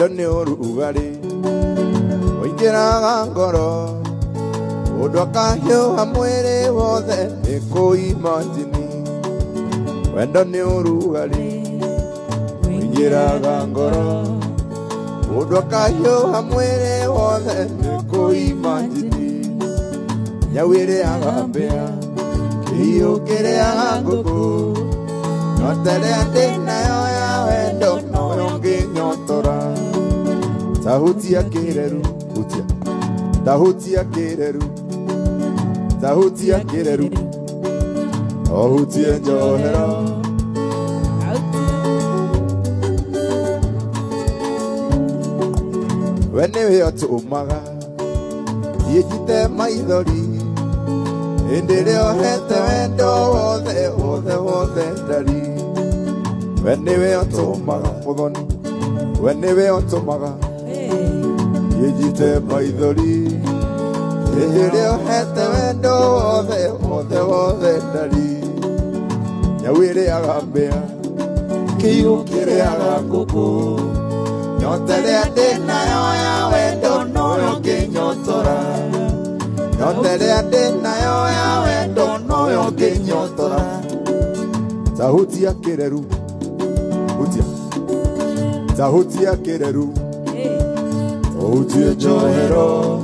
Wendo nĩ ũrugarĩ ũingĩraga ngoro mũndũ akahiũha mwĩrĩ wothe nĩ kũimajini. Wendo nĩ ũrugarĩ ũingĩraga ngoro mũndũ akahiũha mwĩrĩ wothe nĩ kũimajini. Nyau ĩrĩaga mbĩa kĩiyũ kĩrĩaga ngũkũ nyota ĩrĩa ndĩ nayo ya wendo noyo ngĩnyotora. Tahutia kĩreru hutia tahutia kĩreru tahutia kĩreru ohutie njohero. We nĩwe ũtũmaga niĩ njite maithori hĩndĩ ĩrĩa ũhete wendo wothe wothe wothe ndari. We nĩwe ũtũmaga mũthoni we nĩwe ũtũmaga niĩ njite maithori hĩndĩ ĩrĩa ũhete wendo wothe wothe wothe ndari. Nyau ĩrĩaga mbĩa kĩiyũ kĩrĩaga ngũkũ nyota ĩrĩa ndĩ nayo ya wendo noyo ngĩnyotora. Nyota ĩrĩa ndĩ nayo ya wendo noyo ngĩnyotora. Tahutia kĩreru hutia tahutia kĩreru ũhutie njohero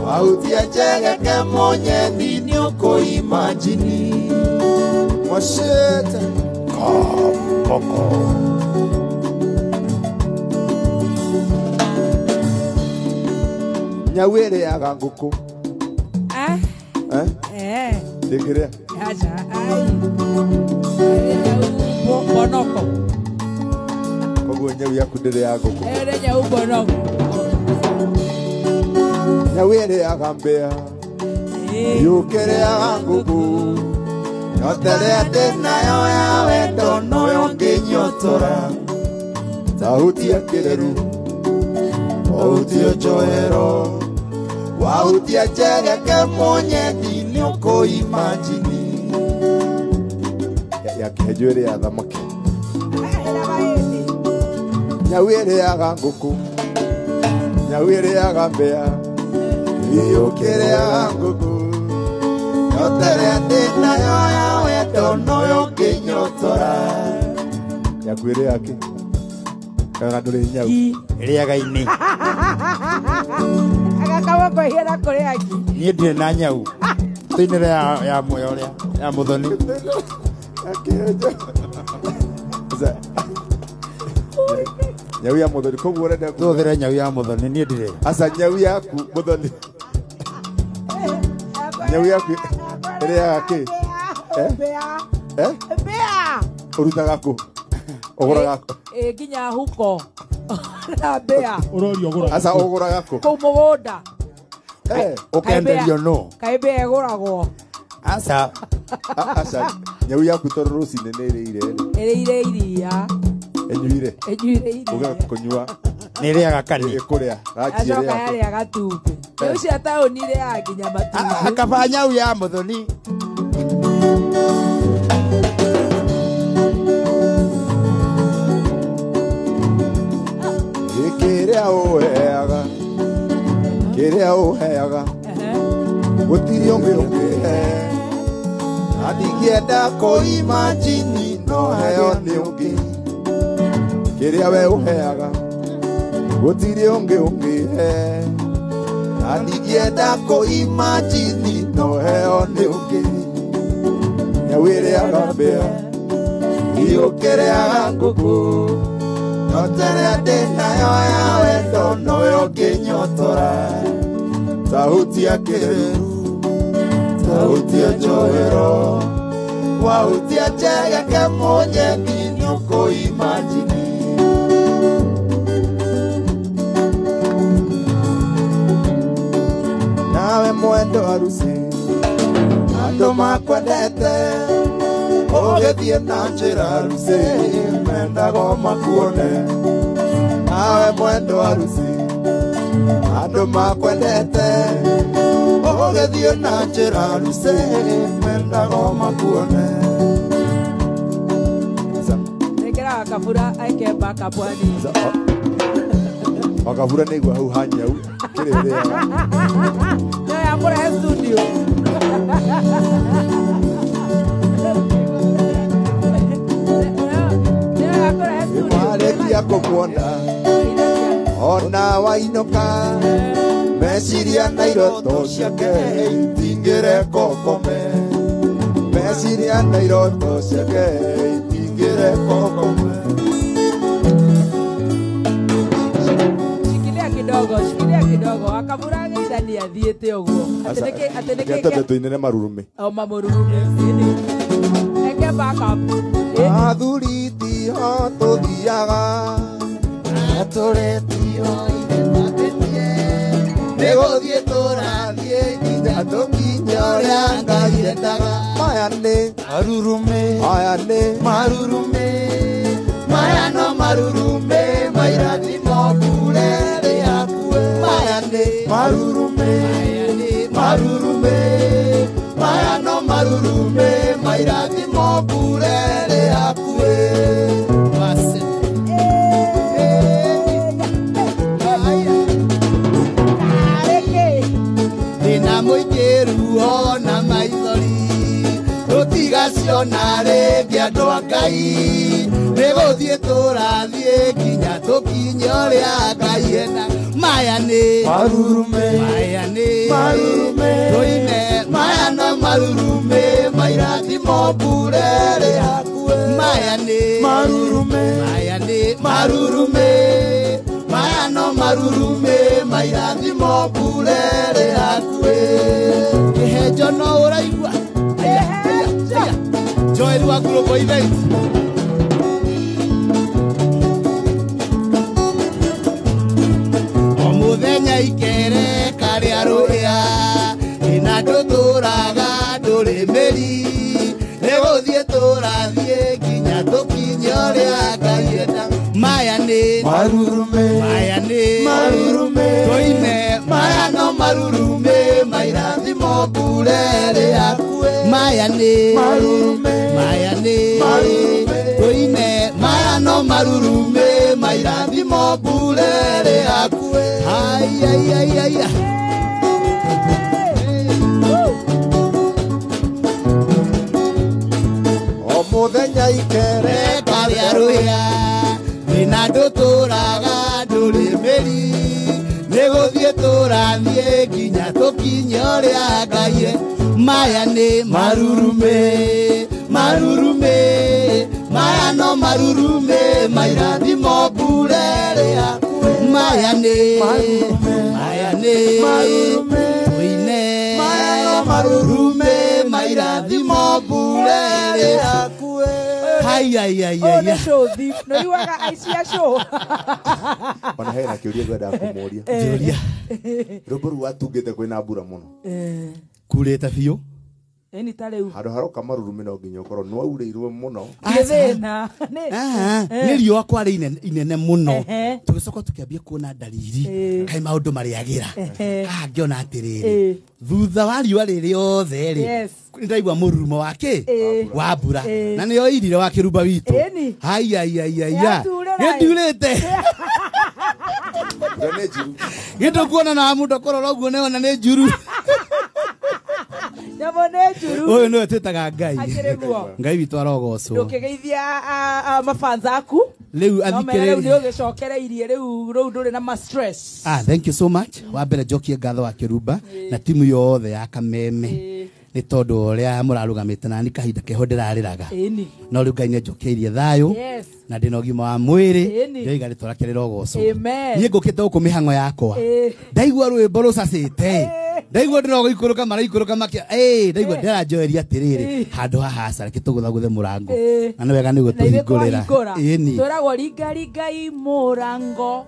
wahutia njegeke mũnyethi nĩ ũkũimajini. Mwacĩte kaboko. Nyau ĩrĩaga ngũkũ. Eh? Ndĩngĩrĩa? Acha, ai. Nyau bonoko. Koguo nyau yaku ndĩrĩaga ngũkũ. Ĩrĩ nyau bonoko. Nyau ĩrĩaga mbĩa yũkĩrĩaga ngũkũ nyota ĩrĩa ndĩ nayo ya wendo noyo ngĩnyotora. Tahutia kĩreru ũhutie njohero wahutia njegeke mũnyethi nĩ ũkũimajini. Ya kĩhenjo ĩrĩaga thamaki. Nyau ĩrĩaga ngũkũ nyau ĩrĩaga mbĩa iyũkĩrĩaga ngũkũ nyota ĩrĩa ndĩ nayo ya wendo noyo ngĩnyotora. Yaku ĩrĩaga kĩ? Kana ndũrĩ nyau? Ĩrĩaga ini. Agakaba kwĩhĩra kũrĩa ngi. Niĩ ndirĩ na nyau. Tũinĩre ya muoyo ũrĩa ya mũthoni. Nyau ya mũthoni koguo ũrenda tũhũthĩre nyau ya mũthoni niĩ ndirĩ. Aca nyau yaku mũthoni. Nyau yaku ĩrĩaga kĩ? Mbĩa. Mbĩa. Ũrutaga kũ? Ũgũraga kũ? Ĩ nginya huko. Na mbĩa. Ũrorio ũgũraga. Aca ũgũraga kũ? Kũu mũgũnda. Ũkenderio nũ? Kaĩ mbĩa ĩgũragwo? Aca. Aca nyau yaku tondũ rũcinĩ nĩ ĩrĩire rĩ. Ĩrĩire iria. Ĩnyuire. Ĩnyuire iria. Ũgeka kũnyua. Nĩ ĩrĩaga kani. Ĩkũrĩa. Ranji Acoka ĩrĩaga. yarĩa gatumbĩ. Nyau cia taũni irĩaga nginya matumbĩ. Kaba nyau ya mũthoni. Kĩrĩa ũheaga kĩrĩa ũheaga gũtirĩ ũngĩ ũngĩhe na ndingĩenda kũimajini no heo nĩ ũngĩ. Kĩrĩa we ũheaga gũtirĩ ũngĩ ũngĩhe na ndingĩenda kũimajini no heo nĩ ũngĩ. Nyau ĩrĩaga mbĩa iyũkĩrĩaga ngũkũ nyota ĩrĩa ndĩ nayo ya wendo noyo ngĩnyotora. Tahutia kĩreru tahutia njohero wahutia njegeke mũnyethi nĩ ũkũimajini. Nawe mwendo arusi andũ makwendete ũgĩthiĩ na njĩra arusi mendago makuone. Nawe mwendo arusi andũ makwendete ũgĩthiĩ na njĩra arusi mendago makuone. Nĩkĩraga kabura aike backup hanini. Wakabura nĩigua hau hanyau kĩrĩ ũrĩaga. No ya kũrehe studio. No ya kũrehe studio. Warĩkia kũmuona ona wainũka meciria na iroto ciake itingĩreka ũkome. Meciria na iroto ciake itingĩreka ũkome. Shikilia kidogo, shikilia kidogo. Akabura ageithania athiĩte ũguo. Atĩ nĩkĩ atĩ nĩkĩ Reke tũinĩre marurume. O mamururume. Eke back up. Athuri tiho tũthiaga atũretio ithe nĩgũthiĩ tũrathiĩ nginya tũkinye ũrĩa Ngai endaga. Maya nĩ marurume, maya nĩ marurume, maya no marurume, mairathimo mbure rĩakue. Maya nĩ marurume, maya nĩ marurume, maya no marurume, mairathimo mbure rĩakue. Thĩna mũingĩ ruo na maithori tũtigaciona rĩngĩ andũ a Ngai nĩgũthiĩ tũrathiĩ nginya tũkinye ũrĩa Ngai endaga. Maya nĩ marurume, maya nĩ marurume, tũine maya no marurume, mairathimo mbure rĩakue. Maya nĩ marurume, maya nĩ marurume, maya no marurume, mairathimo mbure rĩakue. Kĩhenjo no ũraigua. Joel wa Global Event. O mũthenya ikere karĩa rũhĩa ĩna ndũtũraga ndũrĩ mĩri nĩgũthiĩ tũrathiĩ nginya tũkinye ũrĩa Ngai endaga. Maya nĩ marurume, maya nĩ marurume, tũine maya no marurume, mairathimo mbure rĩakue. Maya nĩ marurume, maya nĩ marurume, tũine maya no marurume, mairathimo mbure rĩakue. Haya ya ya. O mũthenya ikere karĩa rũhĩa thĩna ndũtũraga ndũrĩ mĩri nĩgũthiĩ tũrathiĩ nginya tũkinye ũrĩa Ngai endaga. Maya nĩ marurume, marurume, maya no marurume, mairathimo mbure rĩakue. Maya nĩ maya nĩ marurume, tũine maya no marurume, mairathimo mbure rĩakue. Haya ya ya Ũyũ nĩ ya. show thief. Nĩũiguaga aici a show. Ona hena kĩũria ngwendaga kũmũria. Njũria. Rwĩmbo rũu watungĩte kwĩna mbura mũno. Kurĩte biũ. Ĩni ta rĩu. Handũ haroka marurume no nginya ũkorwo nĩwaurĩirwo mũno. Nĩ thĩna. Nĩ riũa kwarĩ inene mũno. Tũgĩcoka tũkĩambia kuona ndariri kaĩ maũndũ marĩagĩra. Haha ngĩona atĩrĩrĩ thutha wa riũa rĩrĩ othe rĩ nĩndaigua mũrurumo wa kĩ wa mbura na nĩyo irire wa kĩrumba witũ. Haya ya ya ya. Nĩndiurĩte. Mbura nĩ njuru. Gĩtũkuona na mũndũ kũrora ũguo nĩwona nĩ njuru. Nyamũ nĩ njuru. Ũyũ nĩwe twĩtaga Ngai. Akĩrĩ guo. Ngai witũ arogocwo. Ndũkĩgeithia mafans aku. Rĩu athikĩrĩria. Rĩu nĩũgĩcokereirie rĩu rĩu ndũrĩ na ma stress. Thank you so much. Wa mbere njokie ngatho wa Kĩrumba na timu yothe ya Kameme. Nĩ tondũ ũrĩa mũrarũgamĩte nani kahinda keho ndĩrarĩraga. No rĩu Ngai nĩanjokeirie thayũ. Na ndĩna ũgima wa mwĩrĩ. Ndĩroiga rĩtwa rĩake rĩrogocwo. Niĩ ngũkĩte gũkũ mĩhang'o yakwa. Ndaigua rwĩmbo rũcacĩte. Ndaigua ndĩrogũikũrũka maraikũrũka makĩa. Ndaigua ndĩranjoeria atĩrĩrĩ handũ haha aca reke tũgũthagũthe mũrango. Na nĩ wega nĩguo tũhingũrĩra. Ĩni. Twĩragwo ringaringai mũrango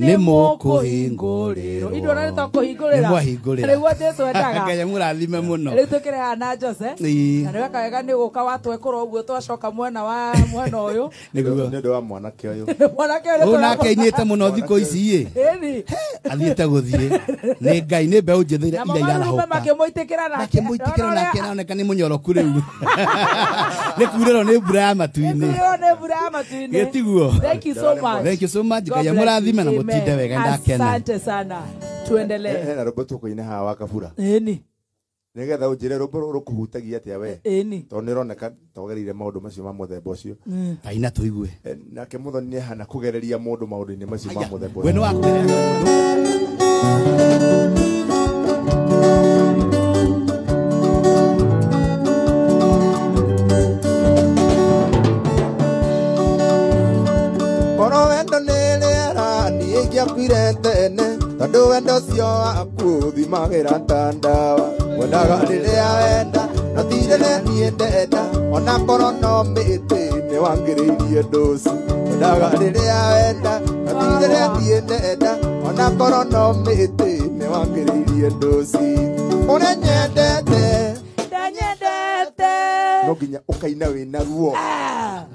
nĩ mũkũhingũrĩrwo. Ithuĩ ona nĩtũkũhingũrĩra. Nĩmwahingũrĩra. Nĩguo Jesũ endaga. Ngai amũrathime mũno. Rĩu tũkĩrĩ haha na Jose. Na nĩ weka wega nĩ gũka watwekũra ũguo twacoka mwena wa mwena ũyũ. Nĩguo. Nĩ ũndũ wa mwanake ũyũ. Mwanake ũyũ Ũyũ nake ainĩte mũno thikũ ici ĩ. Ĩni. Athiĩte gũthiĩ. Nĩ Ngai nĩ mbeũ njĩthĩ iria Namo marurume irarahũka. makĩmũitĩkĩra nake. Makĩmũitĩkĩra nake aroneka nĩ mũnyoroku rĩu. Nĩ kurĩrwo nĩ mbura ya matu-inĩ. Nĩ kurĩrwo nĩ mbura ya matu-inĩ. Gĩtiguo. Thank you so much. Thank you so much. God Ngai bless amũrathime na you. mũtinde Amen. wega, ndakena. Asante sana. Tuendelee. Hena rwĩmbo tũkũina haha wa kabura. Ĩni. Nĩgetha ũnjĩre rwĩmbo rũrũ rũkũhutagia atĩa we. Ĩni. Tondũ nĩũroneka togereire maũndũ macio ma mũthemba ũcio. Taina tũigue. Nake Muthoni nĩahana kũgereria mũndũ maũndũ-inĩ macio ma mũthemba We ũcio. nĩ wa kũgereria mũndũ. Korwo wendo nĩ rĩera niĩ ingĩakuire tene, tondũ wendo ũcio waku ũthimagĩra ta ndawa. Wendaga rĩrĩa wenda, no ti rĩrĩa niĩ ndenda, ona korwo no mĩtĩ nĩ wangĩrĩirie ndũci. Wendaga rĩrĩa wenda, no ti rĩrĩa niĩ ndenda, ona korwo no mĩtĩ nĩ wangĩrĩirie ndũci. Ũrĩa nyendete, Ndanyendete. no nginya ũkaina wĩna ruo.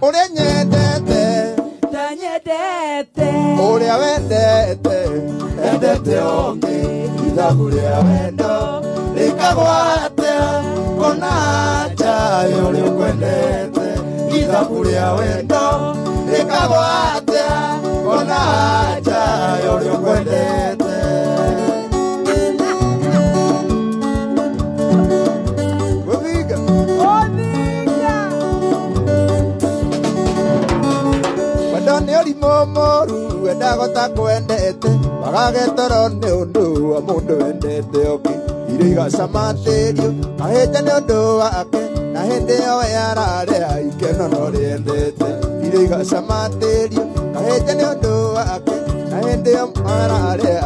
Ũrĩa nyendete, Ndanyendete. ũrĩa wendete, endete ũngĩ, ithabu rĩa wendo rĩkagwo atĩa, kona nja ya ũrĩa ũkwendete. Ithabu rĩa wendo rĩkagwo atĩa, kona nja ya ũrĩa ũkwendete. Gũthinga. Gũthinga. Wendo nĩ ũrimũ mũru, wendaga ũtakwendete, wagage toro nĩ ũndũ wa mũndũ wendete ũngĩ. Irio igacamatĩrio, kahĩnja nĩ ũndũ wake, na hĩndĩ ĩyo we ararĩa ikeno no rĩendete. Irio igacamatĩrio, kahĩnja nĩ ũndũ wake, na hĩndĩ ĩyo ararĩa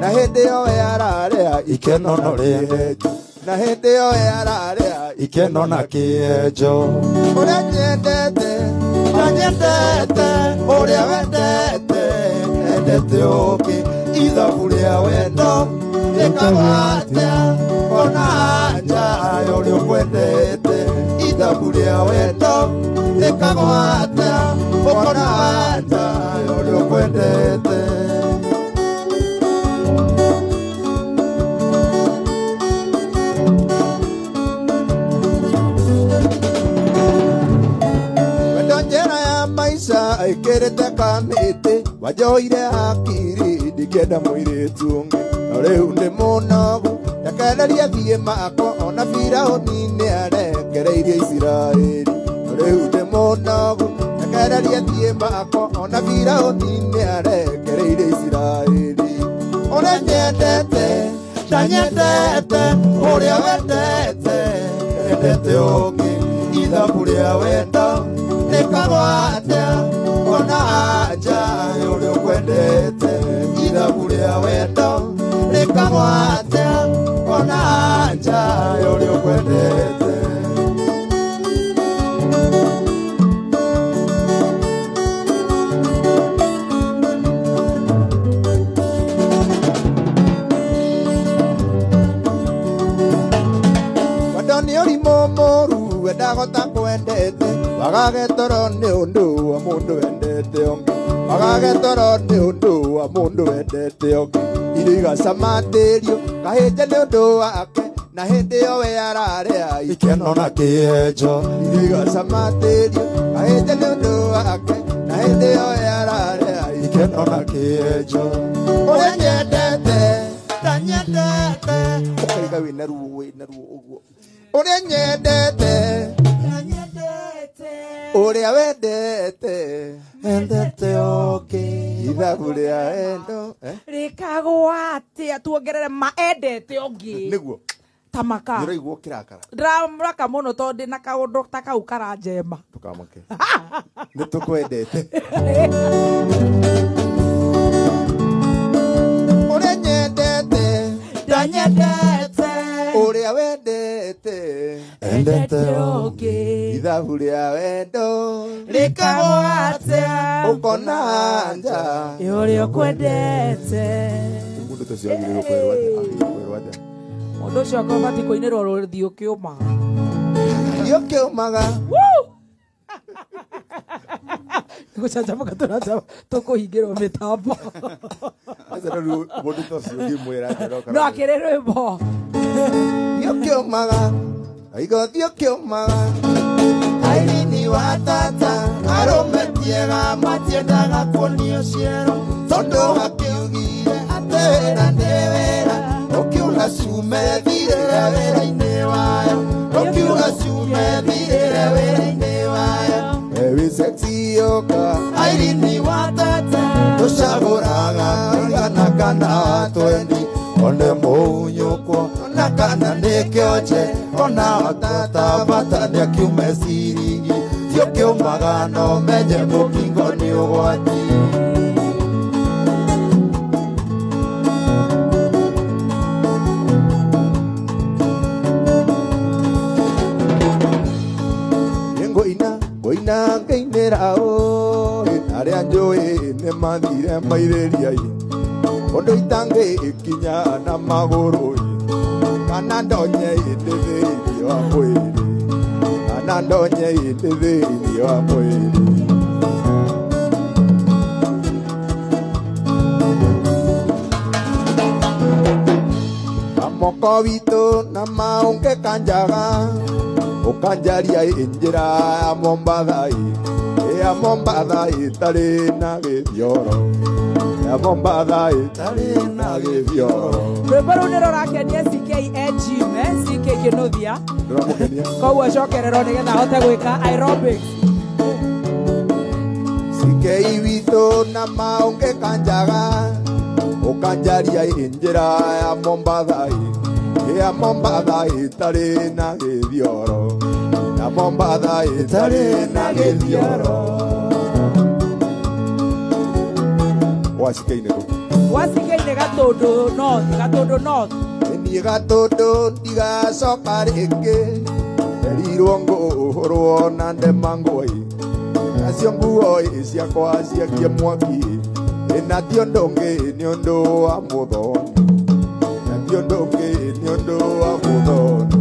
na hĩndĩ ĩyo we ararĩa ikeno no rĩenjo, na hĩndĩ ĩyo we ararĩa ikeno na kĩenjo. Ũrĩa nyendete, ndanyendete, ũrĩa wendete, endete ũngĩ, ithabu rĩa wendo rĩkagwo atĩa, ona nja ya ũrĩa ũkwendete. Ithabu rĩa wendo rĩkagwo atĩa, ona nja ya ũrĩa ũkwendete. Wendo njĩra ya maica ĩkĩrĩte kamĩtĩ, wanjoire hakiri ndingĩenda mũirĩtu ũngĩ. No rĩu ndĩ mũnogu, ndekereria thiĩ makwa, ona Firaũni nĩarekereirie Isiraeli. No rĩu ndĩ mũnogu, ndekereria thiĩ makwa, ona Firaũni nĩarekereirie Isiraeli. Ũrĩa nyendete, ndanyendete, ũrĩa wendete, endete ũngĩ, ithabu rĩa wendo rĩkagwo atĩa, ona nja ya ũrĩa ũkwendete. Ithabu rĩa wendo rĩkagwo atĩa, ona nja ya ũrĩa ũkwendete. Wendo nĩ ũrimũ mũru, wendaga ũtakwendete, wagage toro nĩ ũndũ wa mũndũ wendete ũngĩ. Wagage toro nĩ ũndũ wa mũndũ wendete ũngĩ. Irio igacamatĩrio, kahĩnja nĩ ũndũ wake, na hĩndĩ ĩyo we ararĩa ikeno na kĩenjo. Irio igacamatĩrio, kahĩnja nĩ ũndũ wake, na hĩndĩ ĩyo we ararĩa ikeno na kĩenjo. Ũrĩa nyendete, ndanyendete, ũkaiga wĩna ruo, wĩna ruo ũguo. Ũrĩa nyendete, Ndanyendete. ũrĩa wendete, endete ũngĩ, ithabu rĩa wendo Rĩkagwo atĩa, tuongerere ma endete ũngĩ. Nĩguo. Ta maka. Nĩũraigua ũkĩrakara. Ndĩramaka mũno tondũ ndĩna kaũndũ ta kau karanjema. Ndũkamake. Nĩ tũkwendete. Ũrĩa nyendete, Ndanyendete. ũrĩa wendete, endete ũngĩ, ithabu rĩa wendo Rĩkagwo atĩa, ũkona nja ũrĩa ũkwendete. Mũndũ ta ũcio agĩrĩirwo kwĩrwo atĩa? Agĩrĩirwo kwĩrwo atĩa? Mũndũ ũcio akorwo abatiĩ kũinĩrwo rũthiũ kĩũma. Rũthiũ kĩũmaga. Nĩgũcanjamũka tũracanjamũka, tũkũhingĩrwo mĩtambo. Aca rĩu mũndũ ta ũcio ũngĩmwĩra atĩa no No akĩrĩ rwĩmbo. Rũthiũ kĩũmaga, aiga rũthiũ kĩũmaga. Airini wa tata arũme tiega matiendaga kuonio ciero tondũ akiugire atĩ wĩra nĩ wĩra ũkiuga cume thirĩre wĩra-inĩ wayo ũkiuga cume thirĩre wĩra-inĩ wayo ewi sexy yoka Irene wa tata tũcagũraga igana kana twendi one mũnyũkwo na kana nĩ kĩonje ona tata bata nĩakiume ciringi tio kĩumaga no menye mũkingo nĩ ũgwati. Ngũina ngĩinĩra ũĩ arĩa njũĩ nĩ mathire mairĩria ĩ ũndũ itangĩkinya na magũrũ ĩ kana ndonye ĩ ndĩ thĩinĩ wa mwĩrĩ kana ndonye ĩ ndĩ thĩinĩ wa mwĩrĩ. Kamoko witũ na maũnge kanjaga ũkanjaria ĩ njĩra ya Mombatha ĩ ya Mombatha ĩtarĩ na gĩthioro ya Mombatha ĩtarĩ na gĩthioro. Rwĩmbo rũu nĩ rũrakenia CK e gym, CK Kĩnuthia ndĩramũkenia koguo acokererwo nĩgetha ahote gwĩka aerobics. CK witũ na maũnge kanjaga ũkanjaria ĩ njĩra ya Mombatha ĩ ya Mombatha ĩtarĩ na gĩthioro ya Mombatha ĩtarĩ na gĩthioro. Gwa CK nĩ kũ? Gwa CK nĩ Gatũndũ North, Gatũndũ North. Niĩ Gatũndũ ndigacoka rĩngĩ erirwo ngũhũrwo na ndemangwo ĩ nacio nguo ĩ ciakwa ciakie mwaki ĩ na ti ũndũ ũngĩ nĩ ũndũ wa mũthoni na ti ũndũ ũngĩ nĩ ũndũ wa mũthoni.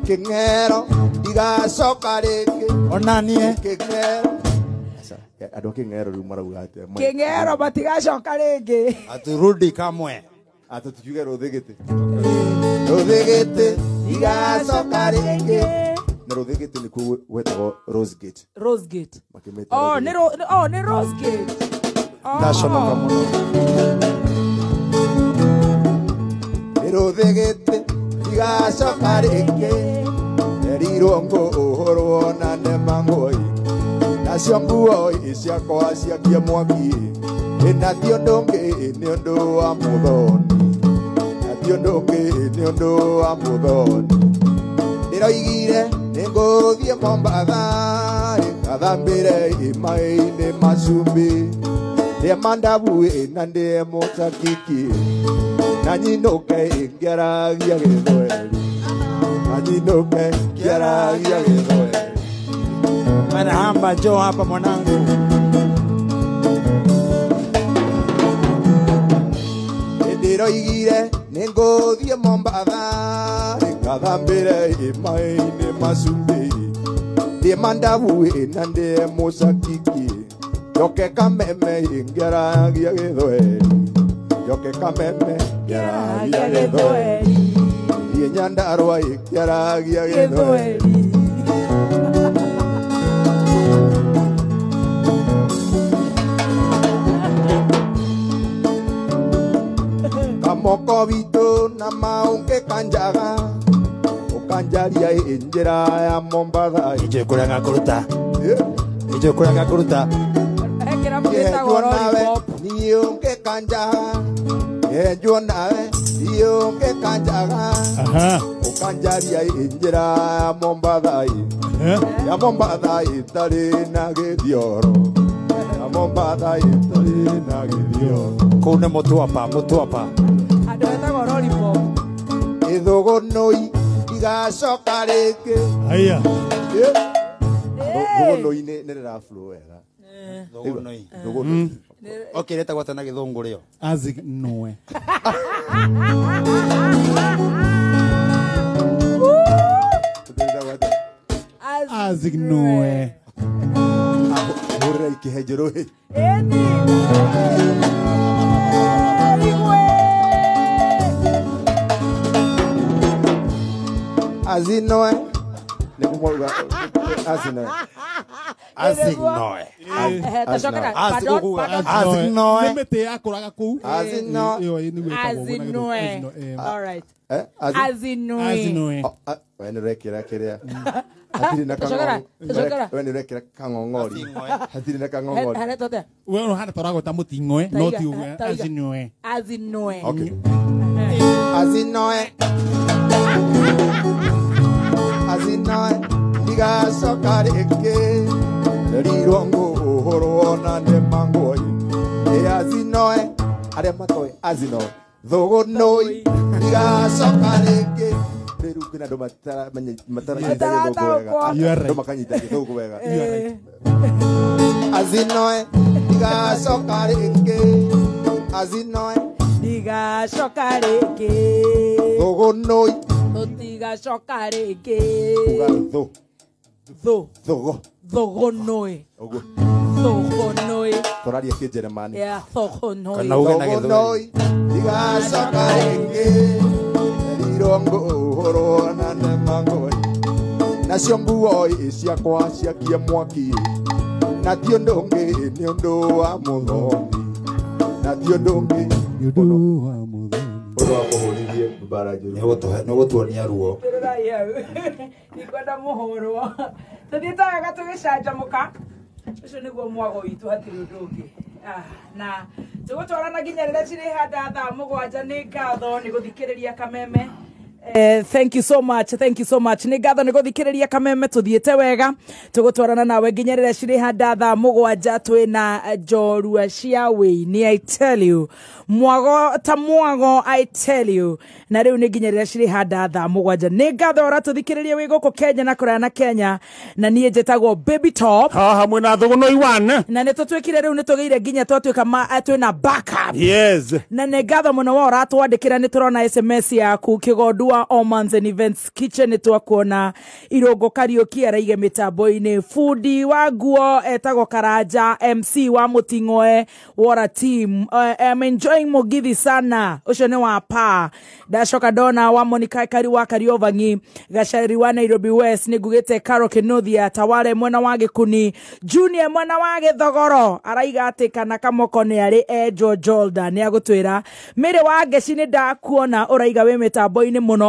Kĩng'ero ndigacoka rĩngĩ onanie kĩng'ero. Andũ a Kĩng'ero rĩu marauga atĩa? Kĩng'ero matigacoka rĩngĩ aturudi kamwe atĩ tukiuge rũthĩgĩtĩ rũthĩgĩtĩ ndigacoka rĩngĩ na rũthĩgĩtĩ nĩkuo gwetagwo Rose Gate. Rose Gate. Makĩmĩta Oh, nĩ nĩ Rose Gate. Ndaconoka mũno. Nĩ rũthĩgĩtĩ ndigacoka rĩngĩ erirwo ngũhũrwo na ndemangwo ĩ nacio nguo ĩ ciakwa ciakie mwaki ĩ na ti ũndũ ũngĩ nĩ ũndũ wa mũthoni na ti ũndũ ũngĩ nĩ ũndũ wa mũthoni. Ndĩroigire nĩ ngũthiĩ Mombatha ĩ ngathambĩre ĩ maĩ-inĩ ma cumbĩ ndĩe mandabu ĩ na ndĩe mũcakiki na nyinũke ĩ ngĩaragia gĩthweri na nyinũke ngĩaragia gĩthweri. Marahaba, njoo hapa mwanangu. Ndĩroigire nĩ ngũthiĩ Mombatha ngathambĩre ĩ maĩ-inĩ ma cumbĩ ndĩe mandabu ĩ na ndĩe mũcakiki njoke kameme ĩ ngĩaragia gĩthweri njoke kameme ngĩaragia gĩthweri thiĩ Nyandarũa ĩ ngĩaragia gĩthweri. Kamoko witũ na maũnge kanjaga ũkanjaria ĩ njĩra ya Mombatha ĩ Ijũĩ kũrĩa ngakũruta ijũĩ kũrĩa ngakũruta He kĩrabu gĩtagwo Lollipop. Niĩ ũnge kanjaga nyenjwo nawe niĩ ũnge kanjaga ũkanjaria ĩ njĩra ya Mombatha ĩ ya Mombatha ĩtarĩ na gĩthioro ya Mombatha ĩtarĩ na gĩthioro. Kũu nĩ Mũtwapa Mũtwapa Andũ etagwo Lollipop. Ĩthũgũnũi ndigacoka rĩngĩ. Haya. Thũgũnũi nĩ rĩra flow wega. Thũgũnũi. Thũgũnũi. Okay, rĩtagwo atĩa na gĩthũngũ rĩo? Azignue. Azignue. Hũrĩra ikĩhenjerwo ĩ. Ĩni. Igwe. Azinoe nĩguo azinoe Azinoe Azinoe nĩ mĩtĩ yakũraga kũu Azinoe Azinoe. All right. Azinoe. We nĩ ũrekĩra kĩrĩa hatirĩ na kang'ong'ori. We nĩ ũrekĩra kang'ong'ori. Hatirĩ na kang'ong'ori. We ũhana ta ũragweta mũting'oe no ti ũguo. Azinoe. Azinoe. Okay. Azinoe. Azinoe. Ndigacoka rĩngĩ. Nderirwo ngũhũrwo na ndemangwo. Azinoe. Arĩa matoĩ Azinoe. Thũgũnũi. Ndigacoka rĩngĩ. Rĩu kwĩna andũ mataranyita gĩthũngũ wega. Andũ makanyita gĩthũngũ wega. Azinoe ndigacoka rĩngĩ. Azinoe ndigacoka rĩngĩ. Thũgũnũi tũtigacoka rĩngĩ. Uga thũ. Thũ. Thũgũ. Thũgũnũi. Ũguo. Thũgũnũi. Tũraria kĩnjeremani. Yeah, thũgũnũi. Kana uge na gĩthweri. Ndigacoka rĩngĩ. Nderirwo na ndemangwo. Nacio nguo ciakwa ciakie mwaki. Na ti ũndũ ũngĩ nĩ ũndũ wa mũthoni. Na ti ũndũ ũngĩ nĩ ũndũ wa mũthoni. Ũndũ wa kũhũrithie mbara njũru. Nĩ ũgũtuonia ruo. Ndikwenda mũhũrwo. Tũthiĩte wega tũgĩcanjamũka. Ũcio nĩguo mwago witũ hatirĩ ũndũ ũngĩ. Na tũgũtwarana nginya rĩrĩa cirĩhanda thaa mũgwanja. Nĩ ngatho nĩ gũthikĩrĩria Kameme. Thank you so much, thank you so much. Nĩ ngatho nĩ gũthikĩrĩria Kameme, tũthiĩte wega tũgũtwarana nawe nginya rĩrĩa cirĩhanda thaa mũgwanja. Twĩna njorua cia wĩini, I tell you, mwago ta mwago, I tell you. Na rĩu nĩ nginya rĩrĩa cirĩhanda thaa mũgwanja. Nĩ ngatho ũratũthikĩrĩria wĩ gũkũ Kenya na kũraya na Kenya. Na niĩ njĩtagwo Baby Top haha mwĩna Thũgũnũi one. Na nĩ tũtuĩkire rĩu nĩ tũgĩire nginya twatuĩka twĩna backup. Yes. Na nĩ ngatho mũno wa ũratwandĩkĩra, nĩ tũrona SMS yaku Kĩgondu wa Omans and Events Kitchen, nĩ twakuona Irũngũ Kariũki araige mĩtambo-inĩ, fundi wa nguo etagwo Karanja, MC wa Mũting'oe Wora team. I'm enjoying Mugithi sana, ũcio nĩ wa pa. Ndacoka ndona wa Monica Kari wa Kariovangi, Gacari wa Nairobi West, nĩ ngugĩte Caro Kĩnuthia Taware mwena wa Gĩkuni, Junior mwena wa Gĩthogoro araiga atĩ kana Kamoko nĩ arĩ enjo Jordan, nĩ agũtwĩra. Mĩrĩ wa Ngeci nĩ ndakuona ũraiga wĩ mĩtambo-inĩ mũno,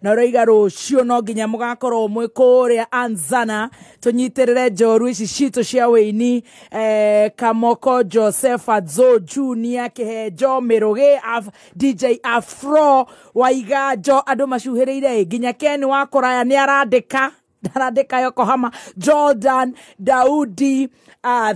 na ũraiga rũciũ no nginya mũgakorwo mwĩ kũrĩa Anzana tũnyitĩrĩre njorua ici citũ cia wĩini. Kamoko Joseph Adzo Junior Kĩhenjo Mĩrũgĩ DJ Afro Waiganjo, andũ macuhĩrĩire nginya Ken wa kũraya nĩ arandĩka arandĩka Yokohama, Jordan Daudi.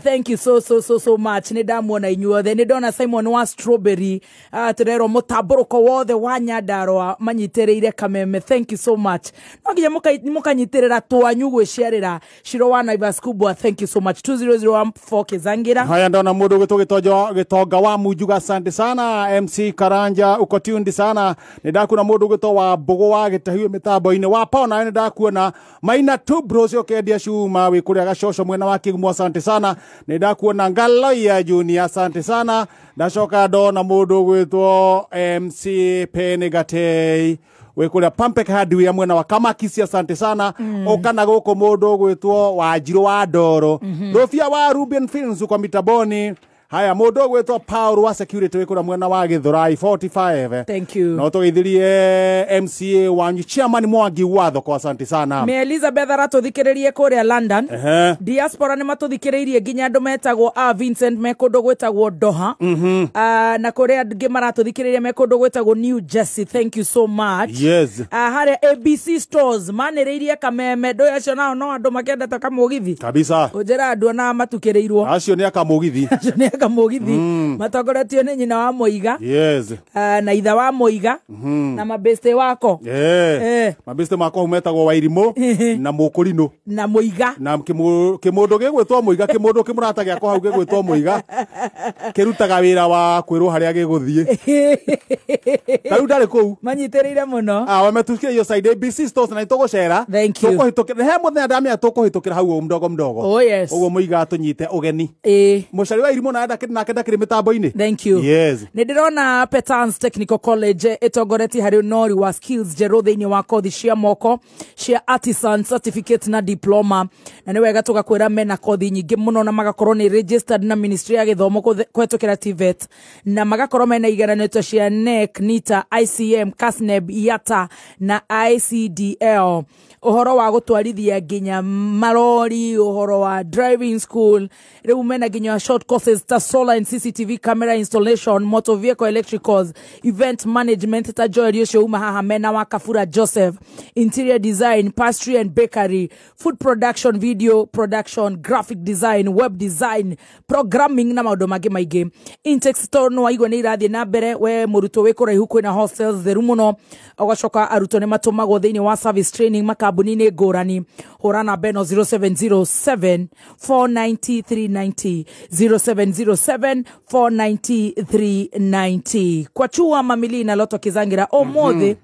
Thank you so so so so much. Nĩ ndamuona inyuothe. Nĩ ndona Simon wa Strawberry, tũrerwo mũtambũrũko wothe wa Nyandarũa manyitĩrĩire Kameme. Thank you so much. No nginya mũkanyitĩrĩra twanyu gwĩciarĩra. Shiro wa Naivas Kubwa, thank you so much. 20014 Kĩzangira. Haya ndona mũndũ ũgwĩtwo Gĩtonga wa Munjuga, asante sana. MC Karanja uko tuned sana. Nĩ ndakuona mũndũ ũgwĩtwo wa Mbũgũ wa Gĩtahiũ mĩtambo-inĩ wa Pao, nawe nĩ ndakuona Maina tu bros ũkendia cuma wĩ kũrĩa Gacoco mwena wa Kĩgumo, asante sana. Nĩ ndakuona Ngaloia Junior, asante sana. Ndacoka ndona mũndũ ũgwĩtwo MC Penegatei wĩ kũrĩa Pampek Hardware mwena wa Kamakisi, asante sana. Ũkana gũkũ mũndũ ũgwĩtwo Wanjirũ wa Ndoro, Rũbia wa Ruben Films uko mitaboni. Haya mũndũ ũgwĩtwo Paul wa security wĩ kũrĩa mwena wa Gĩthũrai 45. Thank you. No tũgeithirie MCA wanyu chairman Mwangi wa thoko, asante sana. Me Elizabeth aratũthikĩrĩrie kũrĩa London. Diaspora nĩ matũthikĩrĩirie nginya andũ metagwo a Vincent me kũndũ gwĩtagwo Doha. Na kũrĩa angĩ maratũthikĩrĩria me kũndũ gwĩtagwo New Jersey. Thank you so much. Yes. Harĩa ABC Stores manĩrĩirie Kameme. Ndũĩ acio nao no andũ makendete kamũgithi. Kabisa. Ũnjĩra andũ ona matukĩrĩirwo. Acio nĩ akamũgithi. Acio nĩ akamũgithi. Matongoretio nĩ nyina wa Mũiga. Yes. Na itha wa Mũiga. Na mabeste wako. Mabeste makwa metagwo Wairimũ na Mũkũrinũ. Na Mũiga. Na kĩmũndũ gĩgwĩtwo Mũiga, kĩmũndũ kĩmũrata gĩakwa hau gĩgwĩtwo Mũiga. Kĩrutaga wĩra wa kwĩrwo harĩa gĩgũthiĩ. Ta rĩu ndarĩ kũu. Manyitĩrĩire mũno. Wametukia iyo side ABC Stores na nĩtũgũcera. Thank you. Tũkũhĩtũkĩra he mũthenya ndamenya tũkũhĩtũkĩra hau mdogo mdogo. Oh yes. Ũguo Mũiga atũnyite ũgeni. Mũcari wa Irimũ na nake ndakĩrĩ mĩtambo-inĩ. Thank you. Yes. Nä ndä rona Petans Technical College ĩtongoretie harĩ ũnori wa skills njerũ thĩinĩ wa kothi cia moko cia artisan certificate na diploma, na nĩ wega tũgakwĩra mena kothi nyingĩ mũno na magakorwo nĩ registered na ministry ya gĩthomo kũhetũkĩra TVET, na magakorwo mena igeranio ta cia NEC, NITA, ICM, KASNEB, IATA na ICDL, ũhoro wa gũtwarithia nginya marori, ũhoro wa driving school, rĩu mena nginya short courses ta solar and CCTV camera installation, motor vehicle electricals, event management ta Joel ũcio uma haha mena wa Kafura Joseph, interior design, pastry and bakery, food production, video production, graphic design, web design, programming na maũndũ mangĩ maingĩ. Intex store no waigua nĩ irathiĩ na mbere, we mũrutwo wĩ kũraihu kwĩna hostels theru mũno, ũgacoka arutwo nĩ matũmagwo thĩinĩ wa service training makambuni-inĩ ngũrani. Hũra namba ĩno 0707 490 390, 0707 490 390. Kwa chua mamili na Loto Kizangira ũmũthĩ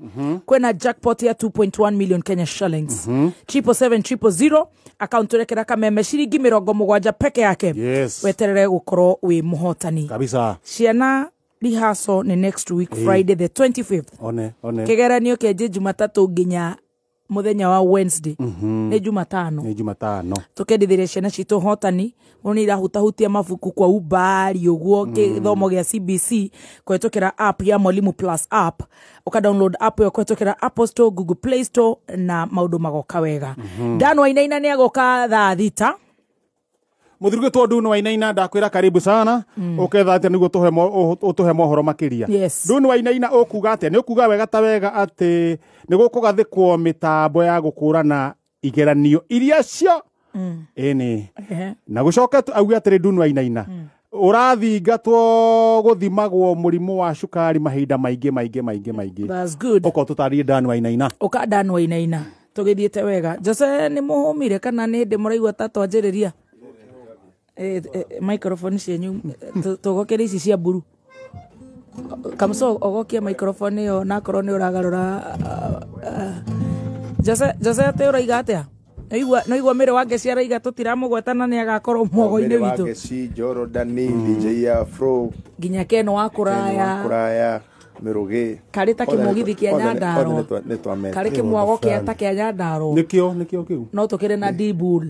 kwĩna jackpot ya 2.1 million Kenya shillings, 777 000 account rekera kameme ciringi 70 peke yake. Yes. Weterere gũkorwo wĩ mũhotani Kabisa. Ciana rehearsal nĩ next week, Friday the 25th. One one. Kĩgeranio kĩanjie Jumatatũ nginya mũthenya wa Wednesday, nĩ Jumatano. Nĩ Jumatano. Tukendithiria ciana citũ hotani mũno nĩ irahutahutia mabuku kwa umbari ũguo gĩthomo gĩa CBC kũhetũkĩra app ya Mwalimu Plus app, ũka download app ĩyo kũhetũkĩra Apple Store, Google Play Store na maũndũ magoka wega. Dan Wainaina nĩ agoka thaa 6. Muthirugitwo Ndunu Wainaina, ndakwira karibu sana. Uketha atia niguo utuhe mohoro makiria? Yes. Ndunu Wainaina, ukuga atia? Ni ukuga wega ta wega ati ni gukugathikwo mitambo ya gukurana igeranio iria cio ĩni na gucoka auge atĩrĩ, Ndunu Wainaina, ũrathingatwo gũthimagwo mũrimũ wa cukari mahinda maingĩ maingĩ maingĩ maingĩ. That's good. Ũkorwo tũtarĩrie, Dan Wainaina. Ũka Dan Wainaina, tũgĩthiĩte wega. Jose, nĩ mũhũmire kana nĩ hĩndĩ mũraigua ta twanjĩrĩria? Microphone cienyu tũgokere ici cia mburu. Kamso ogokia microphone ĩyo nakorwo nĩ ũragarũra. Jose, Jose, atĩ ũraiga atĩa? No igua mĩrĩ wa Ngeci araiga tũtiramũgweta na nĩ agakorwo mwogo-inĩ witũ. Ngeci, Jorodani, DJ Afro. Nginya Keno wa kũraya. Kũraya Mĩrũgĩ. Karĩ ta kĩmũgithi kĩa Nyandarũa. Nĩ Karĩ kĩmwago kĩa ta kĩa Nyandarũa. Nĩkĩo kĩu. No tũkĩrĩ na Dibul,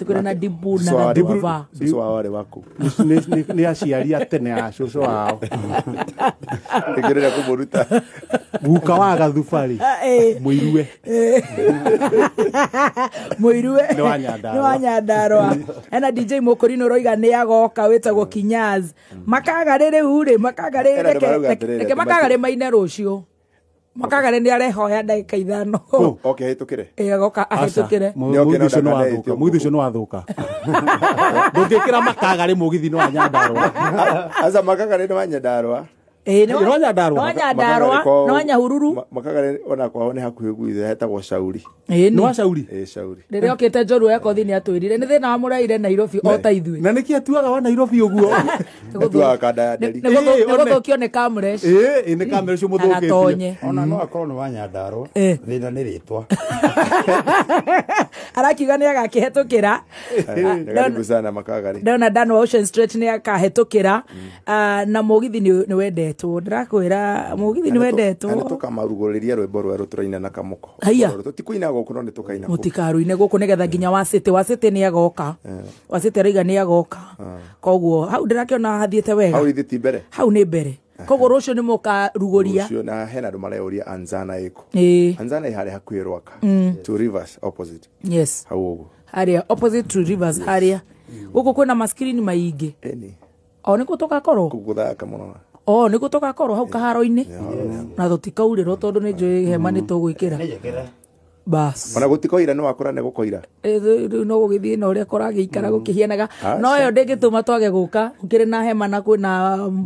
tũkĩrĩ na Dibul na Gaduva. Cũcũ wao warĩ waku? Nĩ aciari a tene a cũcũ wao. Ĩkĩrĩra kũmũruta. Guka wa Gathubarĩ mũirue. Mũirue. Nĩ wa Nyandarũa. Nĩ wa Nyandarũa. Ena DJ Mũkũrinũ ũroiga nĩ agoka wĩtagwo Kinyaz. Makagarĩ rĩu rĩ, makagarĩ Ena andũ marauga atĩrĩrĩ, reke makagarĩ maine rũciũ. Makagarĩ nĩ arehoya ndagĩka 5. Oke ahĩtũkĩre. Ĩ, agoka ahĩtũkĩre. Mũgithi ũcio nĩ wathũka, mũgithi ũcio nĩ wathũka. Ndũngĩkĩra makagarĩ mũgithi nĩ wa Nyandarũa. Aca, makagarĩ nĩ wa Nyandarũa. Ĩ, Nĩ wa Nyandarũa. Nĩ wa Nyandarũa, nĩ wa Nyahururu. Makagarĩ ona kwao nĩ hakuhĩ gwitũ, hetagwo Shauri. Ĩ, Nĩ wa Shauri. Ĩ, Shauri. Rĩrĩa okĩte njorua ya kothi nĩ atwĩrire nĩ thĩna wamũraire Nairobi o ta ithuĩ. Na nĩkĩ atuaga wa Nairobi ũguo? Atuaga kanda ya nderi. Nĩ gũthũkio nĩ Kamresh. Ĩ, nĩ Kamresh mũthũkĩtie. Agatonye. Ona no akorwo nĩ wa Nyandarũa, thĩna nĩ rĩtwa. Arakiuga nĩ agakĩhetũkĩra. Karibu sana makagarĩ. Ndona Dan wa Ocean Stretch nĩ akahĩtũkĩra na mũgithi nĩ wendetwo, ndĩrakwĩra mũgithi nĩ wendetwo. Na nĩtũkamarugũrĩria rwĩmbo rwerũ tũraina na Kamũko. Haiya. Tũtikuina gũkũ no nĩtũkaina kũu. Mũtikaruine gũkũ nĩgetha nginya Wacĩtĩ, Wacĩtĩ nĩ agoka, Wacĩtĩ arauga nĩ agoka, koguo hau ndĩrakĩona hathiĩte wega. Hau ithe ti mbere. Hau nĩ mbere, koguo rũciũ nĩ mũkarugũria. Rũciũ, na hena andũ mareyũria Anzana ĩkũ. Ĩ. Anzana ĩ harĩa hakuhĩ Rwaka. Two Rivers opposite. Yes. Hau ũguo. Harĩa opposite Two Rivers, harĩa gũkũ kwĩna maskirini maingĩ. Ĩni. O nĩkuo tũgakorwo. Kũu gũthaka mũno. O nĩguo tũgakorwo hau kaharo-inĩ na tũtikaurĩrwo tondũ nĩ njũĩ hema nĩ tũgwĩkĩra bas. Ona gũtikoira, nĩ wakũra nĩ gũkoira. Rĩu no gũgĩthiĩ na ũrĩa kũragĩikara gũkĩhianaga, no ĩyo ndĩngĩtũma twage gũka gũkĩrĩ na hema na kwĩna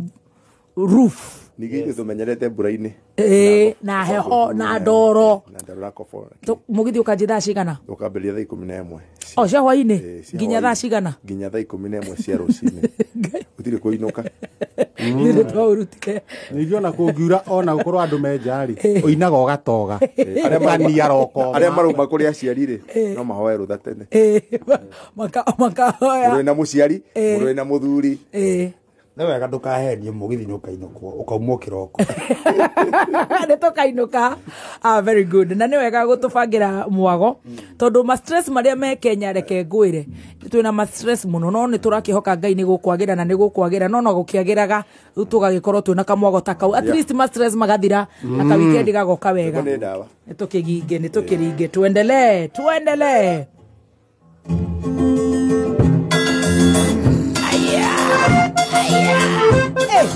roof. Ningĩ ithuĩ tũmenyerete mbura-inĩ. Na heho na ndoro. Na ndoro na koboro. Mũgithi ũkanjia thaa cigana? Ũkambĩrĩria thaa 11. O cia hwaĩ-inĩ nginya thaa cigana? Nginya thaa 11 cia rũcinĩ. Gũtirĩ kũinũka. Nĩ twaũrutire. Ningĩ ona kũngiura ona gũkorwo andũ me nja rĩ, ũinaga ũgatoga. Arĩa arĩa marauma kũrĩ aciari rĩ, no mahoe rũtha tene. Makahoya. Mũndũ wĩna mũciari, mũndũ wĩna mũthuri. Nĩ wega ndũkahenio mũgithi nĩ ũkainũkwo, ũkaumwo kĩroko. Nĩ tũkainũka. Very good. Na nĩ wega gũtũbangĩra mwago tondũ ma stress marĩa me Kenya reke ngwĩre twĩna ma stress mũno no nĩ tũrakĩhoka Ngai nĩ gũkwagĩra na nĩ gũkwagĩra no no gũkĩagĩraga rĩu tũgagĩkorwo twĩna kamwago ta kau at least ma stress magathira na ka weekend gagoka wega. Nĩ tũkĩginge, nĩ tũkĩringe, tuendelee, tuendelee. Hey.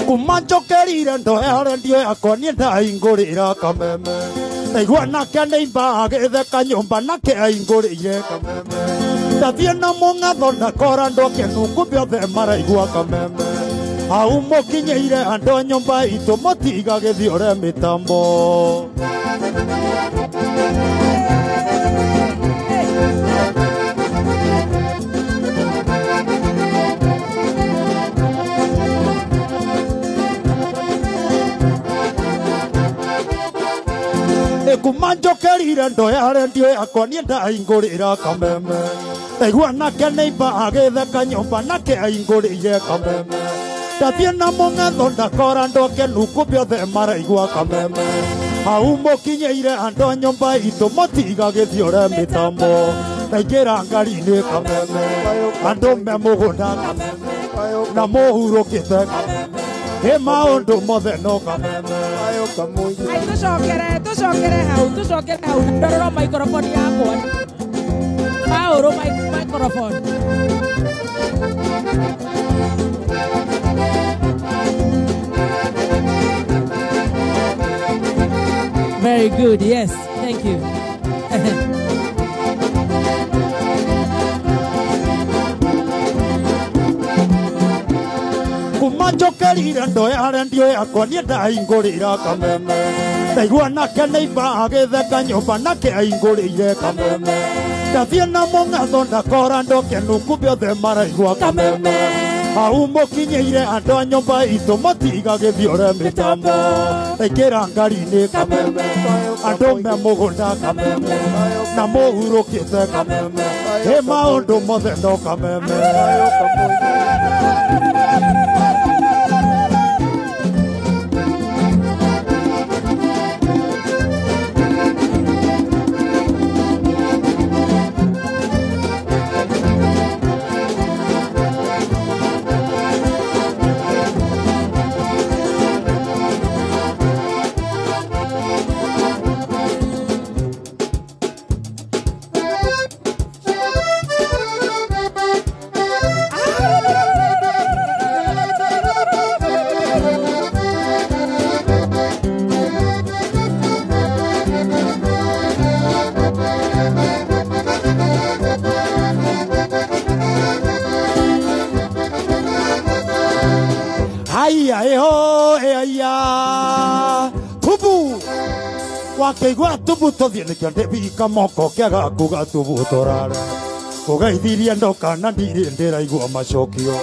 Kuma njokerire ndoya rendio yakwa niĩ ndaingũrĩra kameme. Ndaigua nake nĩimba agĩtheka nyũmba nake aingũrĩire kameme. Ndathiĩ na mũng'atho ndakora andũ akenu kumbe othe maraigua kameme. Hau mũkinyĩire andũ a nyũmba itũ mũtigagĩthiũre mĩtambo. Kuma njokerire ndoya rendio yakwa niĩ ndaingũrĩra kameme. Ndaigua nake nĩimba agĩtheka nyũmba nake aingũrĩire kameme. Ndathiĩ na mũng'etho ndakora andũ akenu kumbe othe maraigua kameme. Hau mũkinyĩire andũ a nyũmba itũ mũtigagĩthiũre mĩtambo. Ndaingĩra ngari-inĩ kameme, andũ me mũgũnda kameme, na mũhurũkĩte kameme. Ĩ maũndũ mothe no kameme. Ai tũcokere, tũcokere hau, tũcokere hau. Ndorora microphone yakwa. Paũrũ microphone. Very good, yes, thank you. Kuma njokerire ndoya rendio yakwa niĩ ndaingũrĩra kameme. Ndaigua nake nĩimba agĩtheka nyũmba nake aingũrĩire kameme. Ndathiĩ na mũng'atho ndakora andũ akenu kumbe othe maraigua kameme. Hau mũkinyĩire andũ a nyũmba itũ mũtigagĩthiũre mĩtambo. Ndaingĩra ngari-inĩ kameme, andũ me mũgũnda kameme, na mũhurũkĩte kameme. Ĩ maũndũ mothe no kameme. Wakeigua tubu tũthiĩ nĩkĩo ndĩbika moko kĩaga kuga tubu tũrare. Ũgeithirie ndoka na ndirĩ ndĩraigua macokio.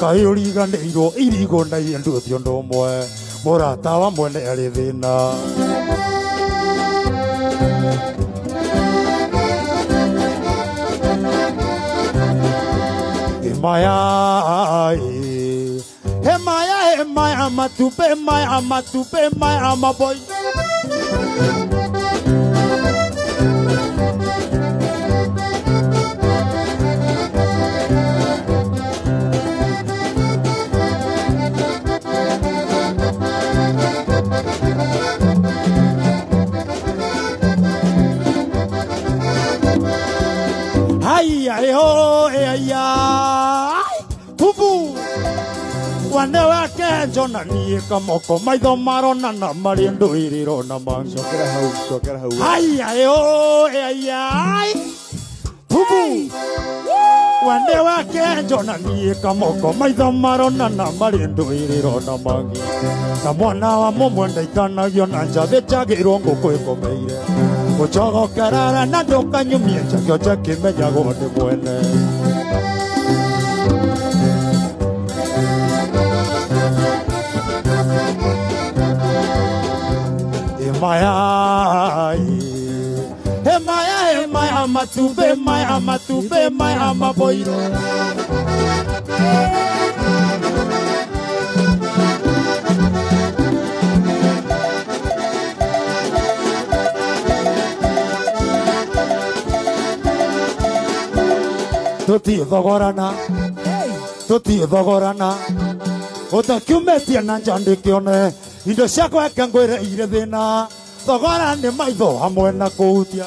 Kaĩ ũriganĩirwo irigũ na iendu ũcio ũndũ ũmwe. Mũrata wa mwene arĩ thĩna. Hemaya, hemaya, hemaya, matupe, maya, matupe, maya, maboy. Ai ho ai ai tubu. Wane wake njona niĩ kamoko maitho maronana marĩ ndũirĩro na mangi. Cokera hau, cokera hau. Ai ai o ai ai. Pubu. Wane wake njona niĩ kamoko maitho maronana marĩ ndũirĩro na mangi. Na mwana wa mũmwe ndaikanagio na njathĩ njagĩrwo ngũkũ ĩkomeire. Gũcogokerara na ndũkanyumie njakio njakĩmenyagwo nĩ mwene. Maya, maya, maya, matube, maya, matube, maya, maboiro. Tuti thogorana, tuti thogorana. Utakiumetie na njandĩkĩone indo ciakwa eke ngwĩre irĩ thĩna. Thogora nĩ maitho hamwe na kũhutia.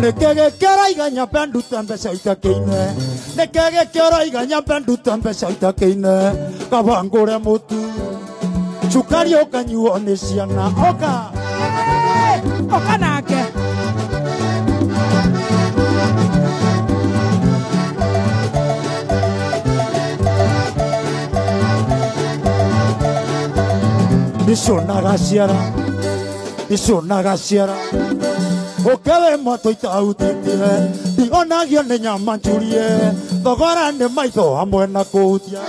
Nĩkĩ gĩkĩraiga nyambe ndute mbeca itakĩine? Nĩkĩ gĩkĩraiga nyambe ndute mbeca itakĩine? Kaba ngũre mũtu cukari ũkanyuo nĩ ciana. Oka oka nake. Ndicunaga ciara, ndicunaga ciara. Ũkewe mwatũ itahutĩtie, ndionagio nĩ nyama njurie. Thogora nĩ maitho hamwe na kũhutia.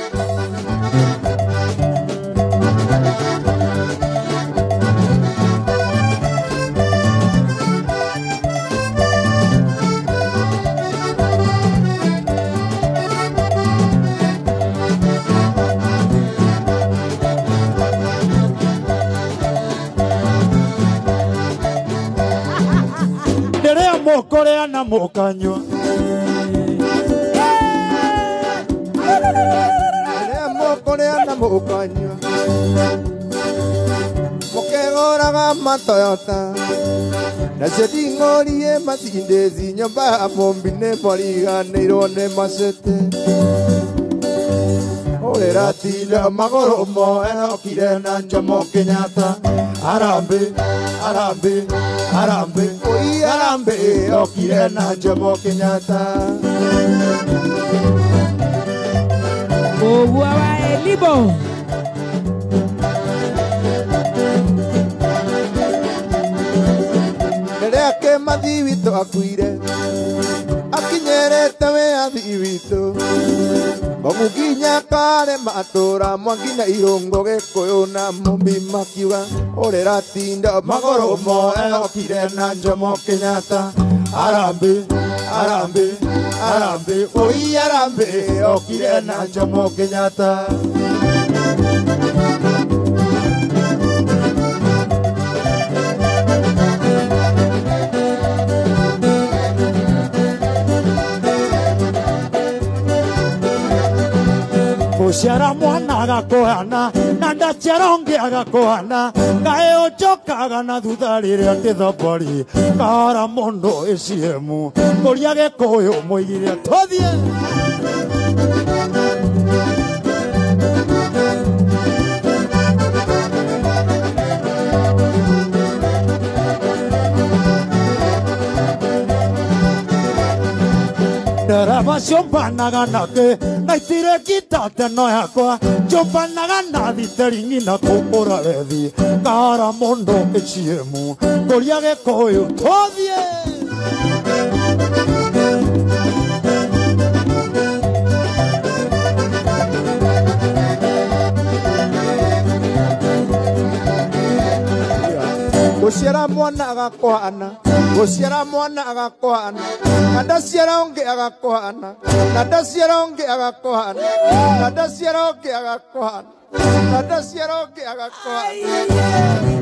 Mũkũrĩa na mũkanyua. Rĩrĩa mũkũrĩa na mũkanyua. Mũkegũraga matoyota. Nacio nding'orie matindĩci nyũmba ya mũmbi nĩ mũriganĩirwo nĩ macete. Ũrĩra tinda magũrũ moe okire na Jomo Kenyatta. Harambee, harambee, harambee. Oi harambee okire na Jomo Kenyatta. Ũguo wa Elibo. Rĩrĩa Kĩmathi witũ akuire akinyerete wĩyathi witũ. Mũginya kare matũra Mwangi na Irũngũ Gĩkũyũ na Mũmbi makiuga ũrĩra tinda magũrũ moe okire na Jomo Kenyatta. Harambee, harambee, harambee. Oi harambee okire na Jomo Kenyatta. Gũciara mwana agakũhana na ndaciara ũngĩ agakũhana. Kaĩ ũnjokaga na thutha rĩrĩa ndĩ thabarĩ kahora mũno ĩciemu kũria Gĩkũyũ mũigire tũthiĩ. Ndereba ciũmbanaga nake na itirĩ ngita teno yakwa njũmbanaga na thiteringi na kũũra rethi kahora mũno ĩciemu kũria Gĩkũyũ tũthiĩ. Gũciara mwana agakũhana, gũciara mwana agakũhana, na ndaciara ũngĩ agakũhana, na ndaciara ũngĩ agakũhana, na ndaciara ũngĩ agakũhana, na ndaciara ũngĩ agakũhana.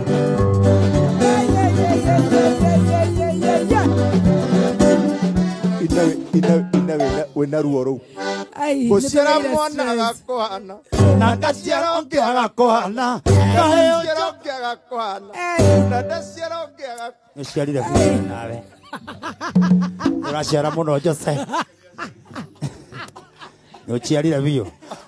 Ina wĩna ruo rũu. Ai, Ngũciara nĩtũgĩire mwana stress. agakũhana. Na ndaciara ũngĩ agakũhana. Kaheo Ndaciara ũngĩ agakũhana. Ei. Na ndaciara ũngĩ agakũhana. Nĩciarire biũ nawe. Ũraciara mũno Jose. Nĩũciarire biũ.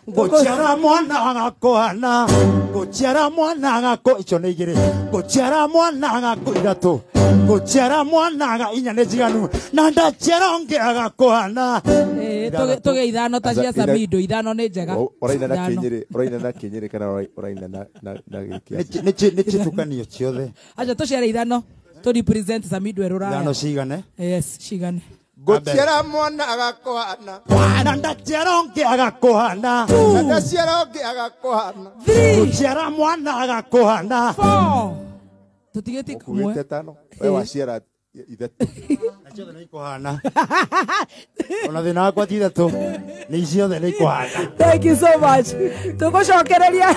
Ngũciara mwana agakũhana. Ngũciara mwana agakũ icio nĩ igĩrĩ. Ngũciara mwana agakũ ithatũ. Ngũciara mwana aga inya nĩ njiganu. Na ndaciara ũngĩ agakũhana. Eh, tũgĩe ithano ta cia Samido, ithano nĩ njega. Ũraina na Ithano. kĩnyĩrĩ, ũraina na kĩnyĩrĩ kana ũraina na gĩkĩa. Nĩ chitukanio ciothe. Acha tũciare ithano tũ represent Samido erũraya. Ithano cigane. Yes, cigane. Ngũciara mwana agakũhana. Na ndaciara ũngĩ agakũhana. Na ndaciara ũngĩ agakũhana. 3 Ngũciara mwana agakũhana. 4 Tũtigĩtie kamwe. Ũkugĩte tano. We waciara ithatũ. Na ciothe nĩ ikũhana. Ona thĩna wakwa ti ithatũ. Nĩ ciothe nĩ ikũhana. Thank you so much. Tũgũcokereria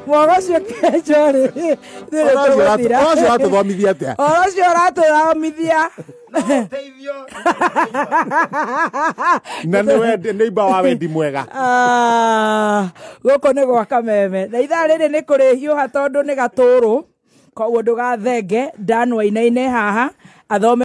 mwogo ũcio kenjo rĩ. Ũcio ũratũthomithia atĩa? Ũhoro ũcio ũratũthomithia. Na nĩ neighbor wa wendi mwega. Gũkũ nĩ gwa Kameme. Na ithaa rĩrĩ nĩ kũrĩhiũha tondũ nĩ gatũrũ. Koguo ndũgathenge Dan Wainaine haha athome.